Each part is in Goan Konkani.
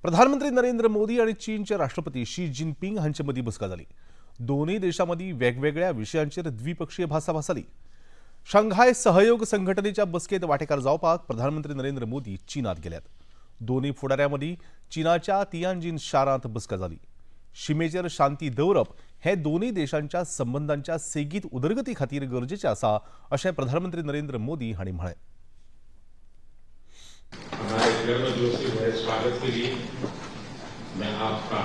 प्रधानमंत्री नरेंद्र मोदी आनी चीनचे राष्ट्रपती शी जिनपिंग हांचे मदीं बसका जाली. दोनूय देशां मदीं वेगवेगळ्या विशयांचेर द्विपक्षीय भासाभास जाली. शांघाय सहयोग संघटनेच्या बसकेंत वांटेकार जावपाक प्रधानमंत्री नरेंद्र मोदी चीनात गेल्यात. दोनूय फुडाऱ्यां मदीं चीनाच्या तियानजीन शारांत बसका जाली. शिमेचेर शांती दवरप हें दोनूय देशांच्या संबंदांच्या सेगीत उदरगती खातीर गरजेचें आसा अशें प्रधानमंत्री नरेंद्र मोदी हांणी म्हळें. हमारे गर्मजोशी भरे स्वागत के लिए मैं आपका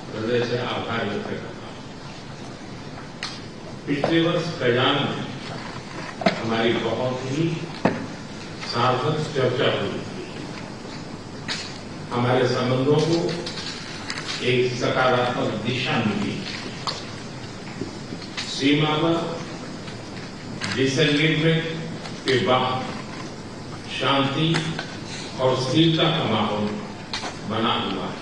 हृदय से आभार व्यक्त करता हूं। पिछले वर्ष कजान में हमारी बहुत ही सार्थक चर्चा हुई थी। हमारे संबंधों को एक सकारात्मक दिशा मिली। सीमा पर डिसएंगेजमेंट के बाद शांति और स्थिरता का माहौल बना हुआ है।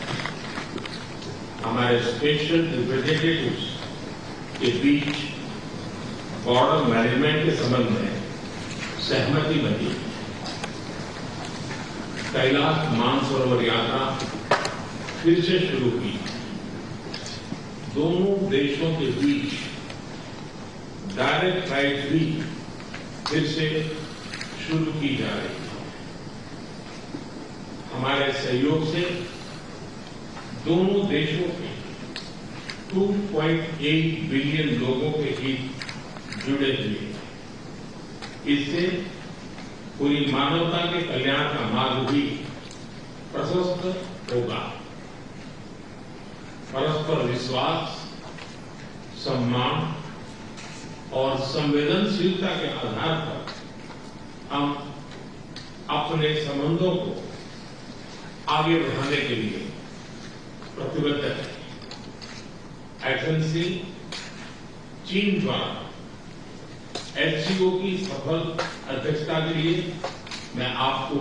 हमारे special representatives K beach border management K संबंध में सहमति बनी। कैलाश मानसरोवर यात्रा फिर से शुरू की। दोनों देशों के बीच डायरेक्ट फ्लाइट भी फिर से शुरू की जा रही है। हमारे सहयोग से दोनों देशों के 2.8 बिलियन लोगों के हित जुड़े हुए हैं। इससे पूरी मानवता के कल्याण का मार्ग भी प्रशस्त होगा। परस्पर विश्वास, सम्मान और संवेदनशीलता के आधार पर हम अपने संबंधों को आगे बढ़ाने के लिए प्रतिबद्ध हैं। एक्सेलेंसी, चीन द्वारा एससीओ की सफल अध्यक्षता के लिए मैं आपको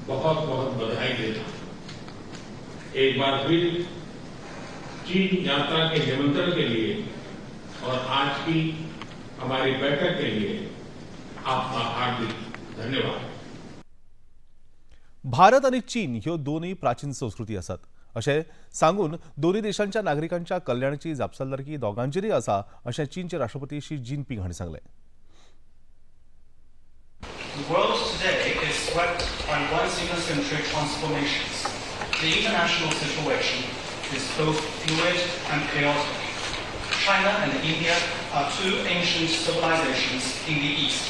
बहुत बहुत बधाई देता हूं। एक बार फिर चीन यात्रा के निमंत्रण के लिए और आज की हमारी बैठक के लिए आपका हार्दिक धन्यवाद। भारत आनी चीन ह्यो दोनूय प्राचीन संस्कृती आसात अशें सांगून दोनूय देशांच्या नागरिकांच्या कल्याणाची जापसालदारकी दोगांचेरूय आसा अशें चीनचे राष्ट्रपती शी जिनपिंग हांणी सांगलें. The world today is swept by once-in-a-century transformations. The international situation is both fluid and chaotic. China and India are two ancient civilizations in the East.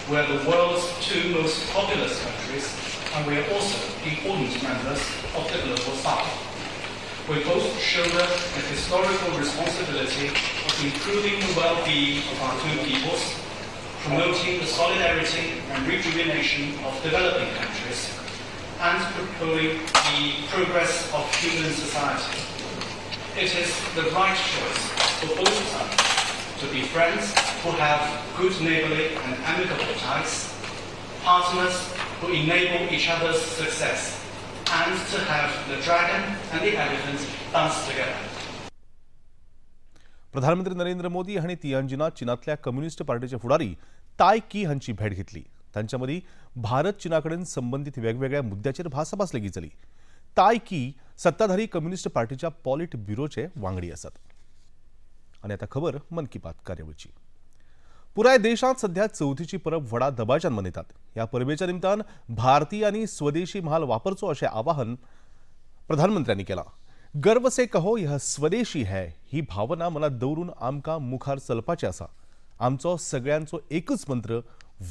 We are the world's two most populous countries, and we are also important members of the Global South. We both shoulder the historical responsibility of improving the well-being of our two peoples, promoting the solidarity and rejuvenation of developing countries, and propelling the progress of human society. It is the right choice for both sides to be friends who have good neighborly and amicable ties, partners who enable each other's success, and to have the dragon and the elephant dance together. प्रधानमंत्री नरेंद्र मोदी हांणी तियानजिनात चीनांतल्या कम्युनिस्ट पार्टीचे फुडारी ताय की हांची भेट घेतली. तांच्या मदीं भारत चीना कडेन संबंदीत वेगवेगळ्या मुद्द्याचेर भासाभास लेगीत जाली. ताय की सत्ताधारी कम्युनिस्ट पार्टीच्या पॉलिट ब्युरोचे वांगडी आसात. आनी आतां खबर मन की बात कार्यावळीची. पुराय देशांत सध्या चवथीची परब व्हडा दबाज्यान मनयतात. ह्या परबेच्या निमतान भारतीय आनी स्वदेशी म्हाल वापरचो अशें आवाहन प्रधानमंत्र्यांनी केलां. गर्व से कहो यह स्वदेशी है ही भावना मनात दवरून आमकां मुखार चलपाचें आसा. आमचो सगळ्यांचो एकच मंत्र,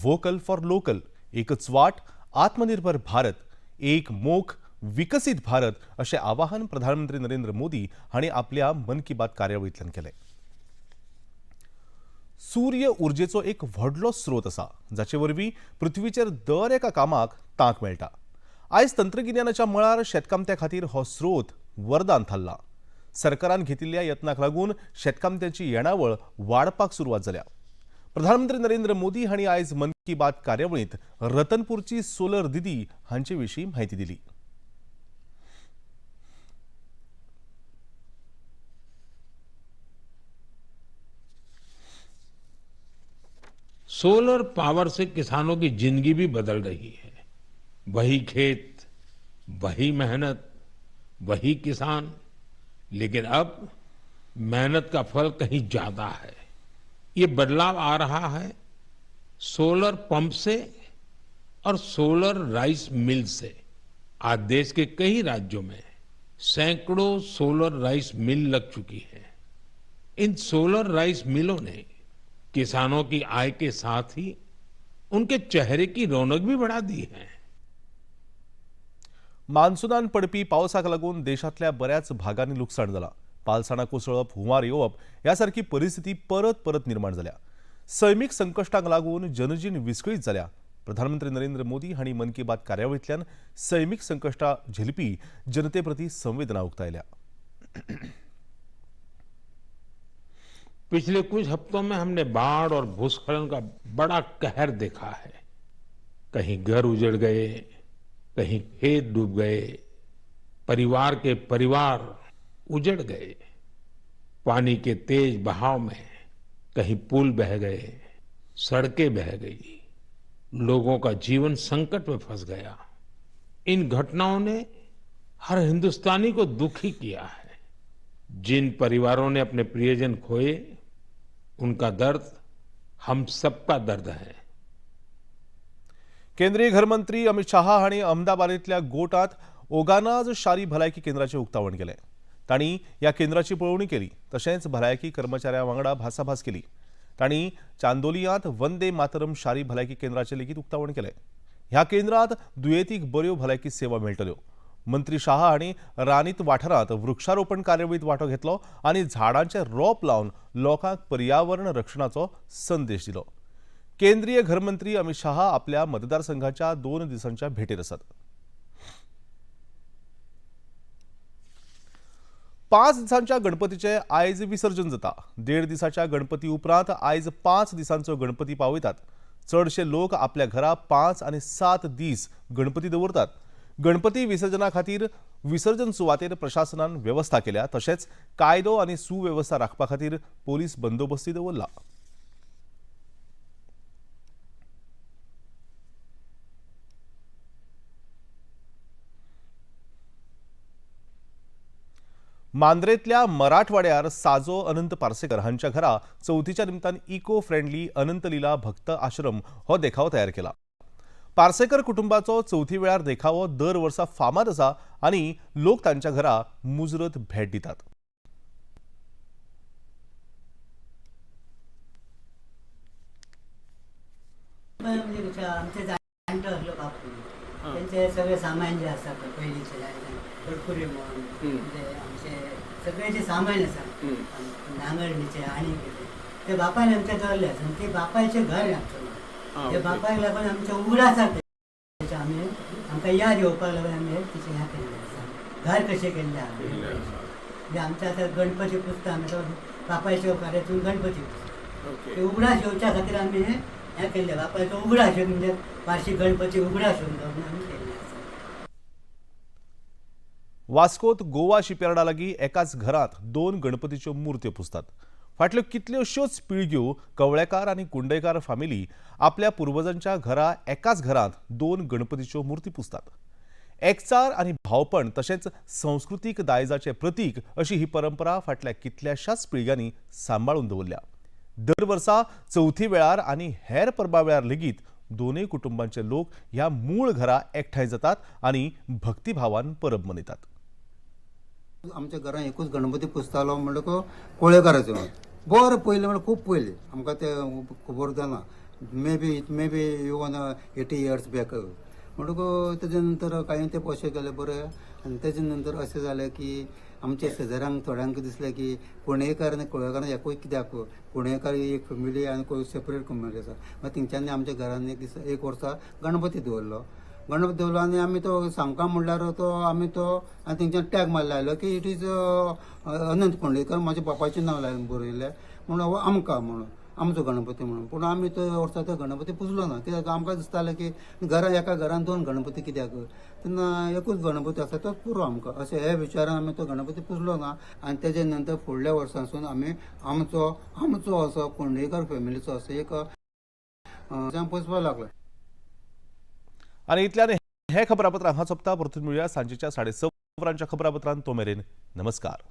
व्होकल फॉर लोकल, एकच वाट, आत्मनिर्भर भारत, एक मोख, विकसीत भारत अशें आवाहन प्रधानमंत्री नरेंद्र मोदी हांणी आपल्या मन की बात कार्यावळींतल्यान केलें. सूर्य उर्जेचो एक व्हडलो स्रोत आसा जाचे वरवीं पृथ्वीचेर दर एका कामाक तांक मेळटा. आयज तंत्रगिन्यानाच्या मळार शेतकामत्या खातीर हो स्रोत वरदान थारला. सरकारान घेतिल्ल्या यत्नाक लागून शेतकामत्यांची येणावळ वाडपाक सुरवात जाल्या. प्रधानमंत्री नरेंद्र मोदी हांणी आयज मन की बात कार्यावळींत रतनपूरची सोलर दिदी हांचे विशीं म्हायती दिली. सोलर पावर से किसानों की जिंदगी भी बदल रही है। वही खेत, वही मेहनत, वही किसान, लेकिन अब मेहनत का फल कहीं ज्यादा है। ये बदलाव आ रहा है सोलर पंप से और सोलर राइस मिल से। आज देश के कई राज्यों में सैकड़ों सोलर राइस मिल लग चुकी है। इन सोलर राइस मिलों ने किसानों की आय के साथ ही उनके चेहरे की रौनक भी बढ़ा दी है। मान्सूनान पडपी पावसाक लागून देशांतल्या बऱ्याच भागांनी लुकसाण जालां। पालसाणां कोसळप, हुंवार येवप ह्या सारकी परिस्थिती परत परत निर्माण जाल्या। सैमीक संकश्टांक लागून जनजीण विस्कळीत जाल्या। प्रधानमंत्री नरेंद्र मोदी हांणी मन की बात कार्यावळींतल्यान सैमीक संकश्टां झेलपी जनते प्रती संवेदना उक्तायल्या। पिछले कुछ हफ्तों में हमने बाढ़ और भूस्खलन का बड़ा कहर देखा है। कहीं घर उजड़ गए, कहीं खेत डूब गए, परिवार के परिवार उजड़ गए। पानी के तेज बहाव में कहीं पुल बह गए, सड़कें बह गई, लोगों का जीवन संकट में फंस गया। इन घटनाओं ने हर हिंदुस्तानी को दुखी किया है। जिन परिवारों ने अपने प्रियजन खोए, उनका दर्द हम सबका दर्द है। केंद्रीय घरमंत्री अमित शहा हांणी अहमदाबादेंतल्या गोटांत ओगानाज शारी भलायकी केंद्राचें उक्तावण केलें। तांणी ह्या केंद्राची पळोवणी केली, तशेंच भलायकी कर्मचाऱ्यां वांगडा भासाभास केली। तांणी चांदोलियांत वंदे मातरम शारी भलायकी केंद्राचें लेगीत उक्तावण केलें। ह्या केंद्रांत दुयेंतीक बऱ्यो भलायकी सेवा मेळटल्यो। मंत्री शहा हांणी रानीत वाठारांत वृक्षारोपण कार्यावळींत वांटो घेतलो आनी झाडांचे रोप लावन लोकांक पर्यावरण रक्षणाचो संदेश दिलो। केंद्रीय घरमंत्री अमित शहा आपल्या मतदारसंघाच्या 2 दिसांच्या भेटेर आसात। 5 दिसांच्या गणपतीचे आयज विसर्जन जाता। 1.5 दिसाच्या गणपती उपरांत आयज 5 दिसांचो गणपती पावयतात। चडशे लोक आपल्या घरा 5 आनी 7 दीस गणपती दवरतात। गणपती विसर्जना खातीर विसर्जन सुवातेर प्रशासनान वेवस्था केल्या, तशेंच कायदो आनी सुवेवस्था राखपा खातीर पोलीस बंदोबस्ती दवरला। मांद्रेंतल्या मराठवाड्यार साजो अनंत पार्सेकर हांच्या घरा चवथीच्या निमतान इको फ्रेंडली अनंतलीला भक्त आश्रम हो देखावो तयार केला। पार्सेकर कुटुंबाचो चवथी वेळार देखावो दर वर्सा फामाद आसा आनी लोक तांच्या घरा मुजरत भेट दितात। आमचे जाणटो आसलो बापूय, तेंचे सगळे सामान जे आसा पळय पयलींचे कुरकुरे म्हण आमचे सगळे जे सामान आसा नांगरणीचे आनी कितें ते बापायन आमच्या दवरले आसा। ते बापायचें घर आमचें, ते बापायक लागून आमचे उगडास आसा, आमी आमकां याद येवपाक लागून आमी तिचें हें केल्लें आसा, घर कशें केल्लें आहा। म्हणजे आमच्या आतां गणपती पुजता आमी, तो बापायच्या कार्यातून गणपती पुजता, ते उगडास येवच्या खातीर आमी हें केल्लें। बापायचो उगडास म्हणजे वार्षिक गणपती उगडास येवन आमी केल्लें आसा। वास्कोत गोवा शिपयार्डा लागीं एकाच घरांत 2 गणपतीच्यो मुर्त्यो पुजतात। फाटल्यो कितल्योश्योच पिळग्यो कवळेकार आनी कुंडयकार फामिली आपल्या पुर्वजांच्या घरा एकाच घरांत 2 गणपतीच्यो मुर्ती पुजतात। एकचार आनी भावपण तशेंच संस्कृतीक दायजाचें प्रतीक अशी ही परंपरा फाटल्या कितल्याशाच पिळग्यांनी सांबाळून दवरल्या। दर वर्सा चवथी वेळार आनी हेर परबा वेळार लेगीत दोनूय कुटुंबांचे लोक ह्या मूळ घरा एकठांय जातात आनी भक्तिभावान परब मनयतात। आमच्या घरान एकूच गणपती पुजतालो म्हणटकच कोळेकाराचो बरें पयलीं म्हणल्यार खूब पयलीं आमकां तें खबर जाना, maybe even 80 years back म्हणटकच तेजे नंतर कांय ते पयशे गेले बरें। आनी तेजे नंतर अशें जालें की आमच्या शेजाऱ्यांक थोड्यांक दिसलें की कुणेकार आनी कोळेकार एकूय कित्याक, कुणेकार एक फॅमिली आनी कोण सेपरेट कम्युनिटी आसा। मागीर तेंच्यांनी आमच्या घरान एक दीस एक वर्सा गणपती दवरलो, गणपती दवरलो आनी आमी तो सामका म्हणल्यार तो आमी तो आनी तेंच्यान टॅग मारलो लायलो की it is अनंत कोंडलेकर, म्हाज्या बापायचें नांव लायलें बरयलें म्हणून हो आमकां म्हणून आमचो गणपती म्हणून। पूण आमी तो वर्सा तो गणपती पुजलो ना, कित्याक आमकां दिसतालें की घरान एका घरान 2 गणपती कित्याक, तेन्ना एकूच गणपती आसा तोच पुरो आमकां, अशें हे विचारान आमी तो गणपती पुजलो ना। आनी तेजे नंतर फुडल्या वर्सासून आमी आमचो आमचो असो कोंडलेकर फॅमिलीचो असो एक पुजपाक लागलो। आनी इतल्यान हे खबरापत्र हांगा सोंपता. परतून मेळुया सांजेच्या 6:30 वरांच्या खबरापत्रांत. तो मेरेन नमस्कार.